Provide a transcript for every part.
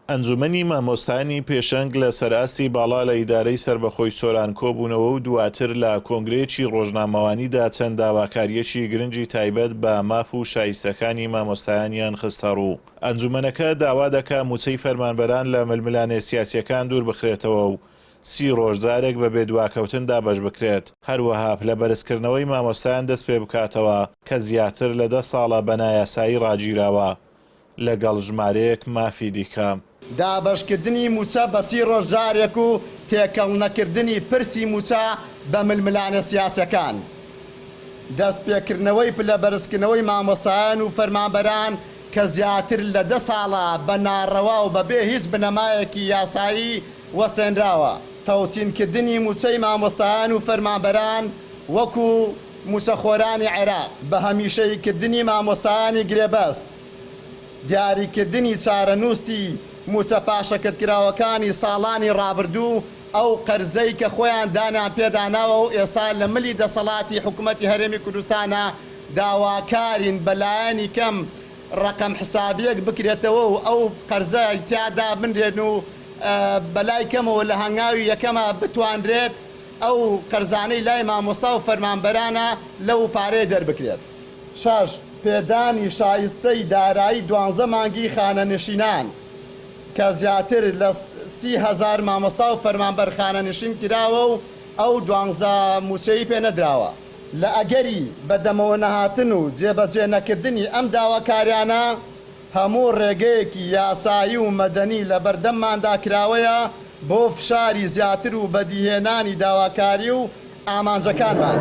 ئەنجومەنی مامۆستایانی پێشەنگ لە سەرئاستی باڵا لە ئیدارەی سەربەخۆی سۆران کۆبوونەوە و دواتر لە کۆنگرەیەکی ڕۆژنامەوانیدا چەند داواکارییەکی گرنگی تایبەت بە ماف و شایستەکانی مامۆستایانیان خستەڕوو. ئەنجومەنەکە داوا دەکا مووچەی فەرمانبەران لە ململانێ سیاسییەکان دووربخرێتەوە و سی ڕۆژ جارێک بەبێ دواکەوتن دابەش بکرێت، هەروەها پلەبەرزکردنەوەی مامۆستایان دەستپێبکاتەوە کە زیاتر لە دە ساڵە بە نایاسایی ڕاگیراوە. لەگەڵ ژمارەیەک مافی دیکە. دابەشکردنی مووچە بە سی ڕۆژ جارێک و تێکەڵ نەکردنی پرسی مووچە بە ململانێ سیاسیەکان. دەستپێکردنەوەی پلە بەرزکردنەوەی مامۆستایان و فەرمانبەران کە زیاتر لە دە ساڵە بە ناڕەوا و بەبێ هیچ بنەمایەکی یاسایی وەستێنراوە. تەوتینکردنی مووچەی مامۆستایان و فەرمانبەران وەکو مووچەخۆرانی عێراق، بە هەمیشەییکردنی مامۆستایانی گرێبەست، دیاریکردنی چارەنووسی مووچە پاشەکەتکراوەکانی ساڵانی ڕابردوو، ئەو قەرزەی کە خۆیان دانیان پێدا ناوە و ئێستا لە ملی دەسەڵاتی حکومەتی هەرێمی کوردستانە، داواکارین بە لایەنی کەم ڕەقەم حسابییەک بکرێتەوە و ئەو قەرزە تیا دابنرێن و بەلای کەمەوە لە هەنگاوی یەکەما بتوانرێت ئەو قەرزانەی لای مامۆستا و فەرمانبەرانە لەو پارەیە دەربکرێت. شەش، پێدانی شایستەی دارایی دوانزە مانگی خانەنشینان کە زیاتر لە 30,000 مامۆستا و فەرمانبەر خانەنشین کراوە و ئەو دوانزە مووچەی پێ نەدراوە. لە ئەگەری بەدەمەوە نەهاتن و جێبەجێ نەکردنی ئەم داواکاریانە، هەموو ڕێگەیەکی یاسایی و مەدەنی لەبەردەمماندا کراوەیە بۆ فشاری زیاتر و بەدیهێنانی داواکاری و ئامانجەکانمان.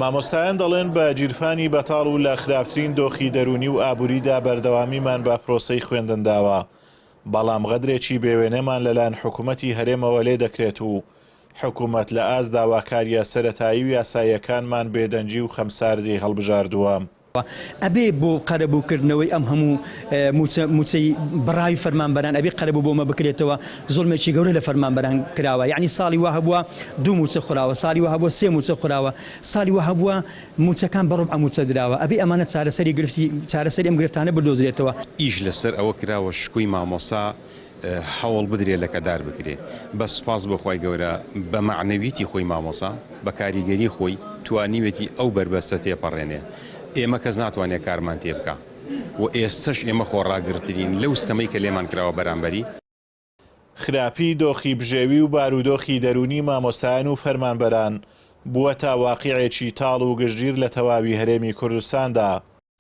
مامۆستایان دەڵێن بە گیرفانی بەتاڵ و لە خراپترین دۆخی دەروونی و ئابووریدا بەردەوامیمان بە پرۆسەی خوێندن داوە، بەڵام غەدرێکی بێوێنەمان لەلایەن حکومەتی هەرێمەوە لێدەکرێت و حکومەت لە ئاست داواکارییە سەرەتایی و یاساییەکانمان بێدەنگی و خەمساردی هەڵبژاردووە. ئەبێ بۆ قەرەبوو کردنەوەی ئەم هەموو مووچە مووچەی بڕاوی فەرمانبەران ئەبێ قەرەبوو بۆ مە بکرێتەوە زوڵمێکی گەورە لە فەرمانبەران کراوە یعنی ساڵی وا هەبووە دوو مووچە خوراوە ساڵی وا هەبووە سێ مووچە خوراوە ساڵی وا هەبووە مووچەکان بە ڕوبعە مووچە دراوە ئەبێ ئەمانە چارەسەری گرفتی چارەسەری ئەم گرفتانە بدۆزرێتەوە. ئیش لەسەر ئەوە کراوە شکۆی مامۆستا هەوڵ بدرێ لەکەدار بکرێ بەس سوپاس بۆ خوای گەورە بە مەعنەویەتی خۆی مامۆسا بە کاریگەری خۆی توانیوێتی ئەو بەربەستە تێپەڕێنێ ئێمە کەس ناتوانێ کارمان تێ بکا و ئێستەش ئێمە خۆڕاگرترین لەو ستەمەی کە لێمان کراوە بەرامبەری. خراپی دۆخی بژێوی و بارودۆخی دەروونی مامۆستایان و فەرمانبەران بووەتە واقیعێکی تاڵ و گشتگیر لە تەواوی هەرێمی کوردستاندا.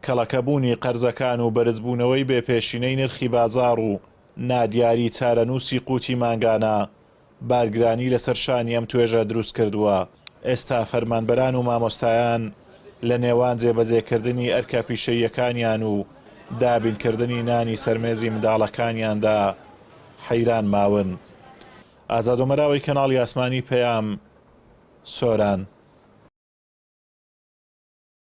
کەڵەکەبوونی قەرزەکان و بەرزبوونەوەی بێ پێشینەی نرخی بازاڕ و نادیاری چارەنووسی قوتی مانگانە، بارگرانی لەسەر شانی ئەم توێژە دروستکردووە. ئێستا فەرمانبەران و مامۆستایان لە نێوان جێبەجێکردنی ئەرکە پیشەییەکانیان و دابینکردنی نانی سەرمێزی منداڵەکانیاندا حەیران ماون. ئازاد ئۆمەراوی کەناڵی ئاسمانی پەیام، سۆران.